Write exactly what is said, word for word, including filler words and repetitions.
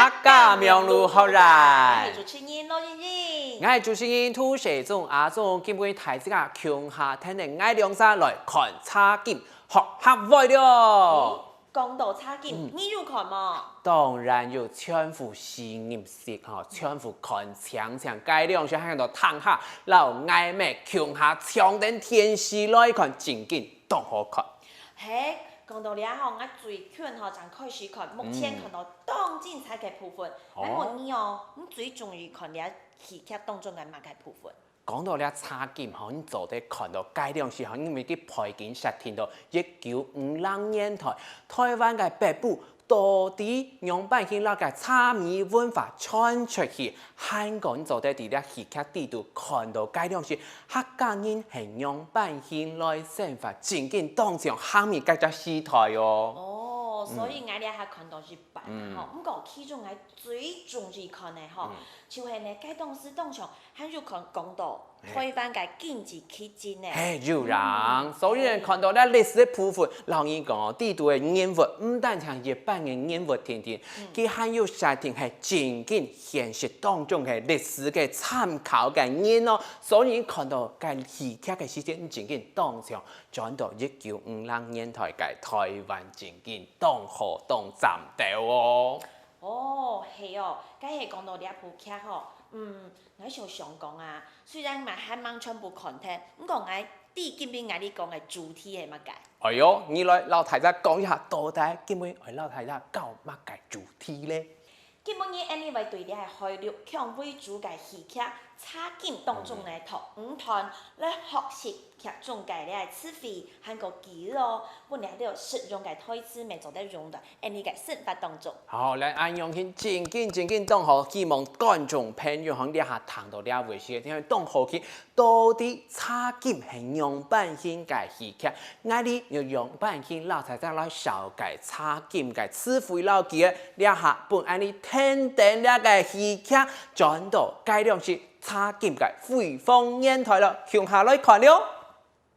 客家網路學來。𠊎係主持人羅英英。𠊎係主持人涂世忠阿忠，今晡日大自家共下跈等𠊎兩儕來看茶金，學客話了。講到茶金，你有看無？當然有，全部係入息吼，全部看淨淨，該兩時還有聽客，摎𠊎姆共下搶等電視來看，真經當好看。嘿，講到這吼，𠊎最近吼正開始看，目前看到當精彩个部分。𠊎問你哦，你最中意看這戲劇當中个麼个部分？講到這茶金吼，你做得看到該兩時吼，因為佢背景設定到一九五零年代，台灣个北部到底仰般形摎个茶米文化傳出去，還過你做得在這戲劇裡肚看到該兩時客家人係仰般形來生活，真經當像客米該隻時代哦。哦，所以𠊎這下看到一半啊吼，毋過其中𠊎最中意看个吼，就係呢，該當時當像還有看講到 台灣个經濟奇蹟呢。嘿，有影。所以呢，看到這歷史个部分，老人講哦，裡肚个人物毋單淨一般个人物定定，佢還有設定係真經現實當中个歷史个參考个人哦。所以看到該戲劇个時節，真經當像轉到一九五零年代个台灣，真經當好當讚到哦。哦，係哦，該係講到這部劇吼，嗯， 𠊎想想講啊，雖然𠊎還吂全部看忒，毋過𠊎知今晡𠊎俚講个主題係麼个。哎喲，你來摎大家講一下，到底今晡愛摎大家教麼个主題咧？今晡日𠊎俚會對這个海陸腔為主个戲劇《茶金》當中呢，讀五段來學習劇中个這个詞彙，還過句哦，分這兜實用个台詞乜做得用到𠊎俚个生活當中。好，來恁樣形，真經真經當好，希望觀眾朋友在這下聽到這位時，因為當好奇，到底《茶金》係仰般形个戲劇，𠊎俚又仰般形摎大家來紹介《茶金》个詞彙摎句仔，這下分𠊎俚跈等這个戲劇，轉到該兩時《茶金》个輝煌年代了，共下來看了。